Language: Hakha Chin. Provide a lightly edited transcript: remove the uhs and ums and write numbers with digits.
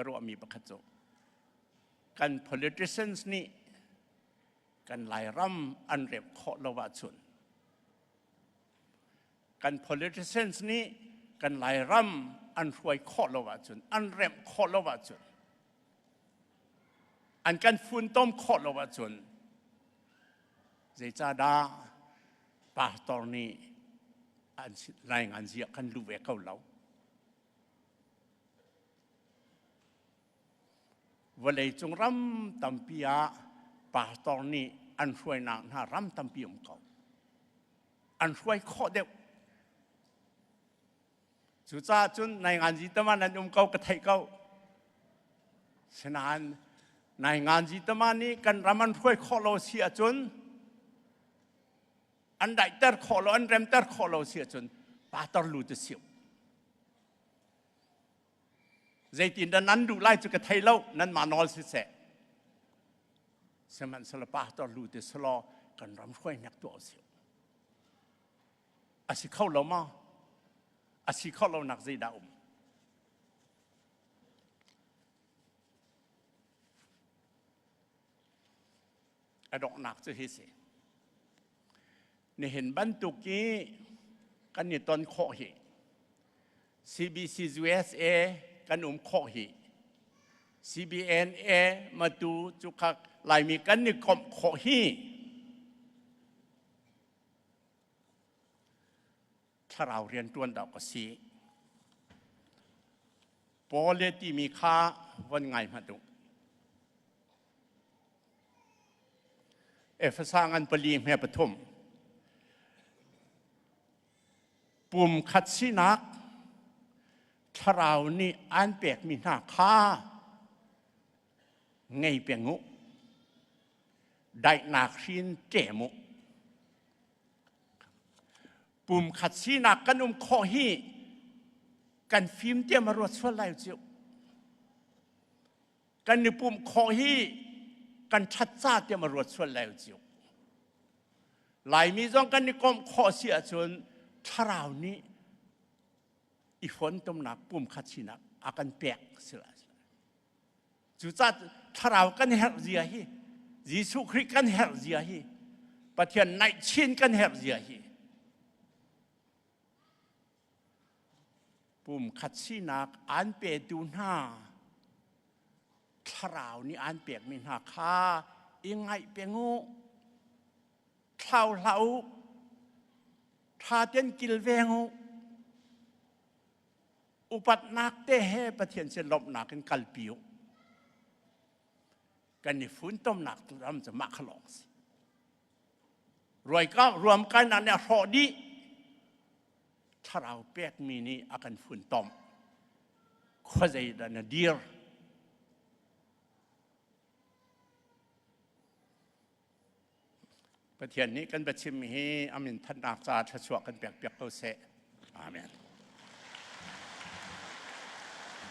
Ka ruahmi pakhat cu kan politicians nih kan Lairam an remh khawh lo ahcun, kan politicians nih kan Lairam an hruai khawh lo ahcun, an remh khawh lo ahcun, an kan funtom khawh lo ahcun, zeicahdah pastor nih an laingan zia kan lu ve ko lo? Vawleicung ram tampi ah pastor nih an hruainak hna ram tampi um ko. An hruai khawh deuh. Cucaah cun nainganzi tama nan um ko ka theih ko. Sinain nainganzi tama nih kan ram an hruai khawh lo si ahcun, an daihter khawh lo, an remter khawh lo si ahcun pastor lu te siu. Zeitin dah nan duh lai cu ka thei lo, nanmah nawl siseh. Sihmanhsehlaw pastor lu te selaw kan ram hruainak tuah usih. A si kho lo ma? A si kho lo nak zeidah um? A donghnak cu hi si. Nihin bantuk i kan i ton khawh hi, CBC USA kan um khawh hi, CBNA Matu cukak Laimi kan i komh khawh hi thlarau rianṭuan dawk a si. Paul le timi kha von ngai hmanh u. Efesa ngan pali hme pathum. Pum khat sinak thlarau nih an pekmi hna kha ngei peng u. Daihnak hrin ṭem u. Pum khat sinak kan um khawh hi kan fim tiam a ruat sual lai cu. Kan i pumh khawh hi kan ṭhat ca tiah ma ruat sual lai cio. Laimi zong kan i komh khawh si ahcun thlarau nih i fontomnak pumkhat sinak a kan pek si lai. Cucaah thlarau kan herh zia hi, Jesuh Khrih kan herh zia hi, Pathian naihchin kan herh zia hi, Pumkhat sinak aan petu hna thlarau nih aan pekmi hna kha i ngaih peng u. Thlau hlah u. Ṭha tein kilveng u. Upatnak te he Pathian sin lawmhnak in kalpi u. Kan i funtomnak ram cu mah kha lawng si. Ruamkainak nih a hrawh dih. Thlarau pekmi nih a kan funtom. Khuazei dah na dir? Pathian nih kan biachim hi amin thannak caah thluachuah kan pek piak ko seh. Amen.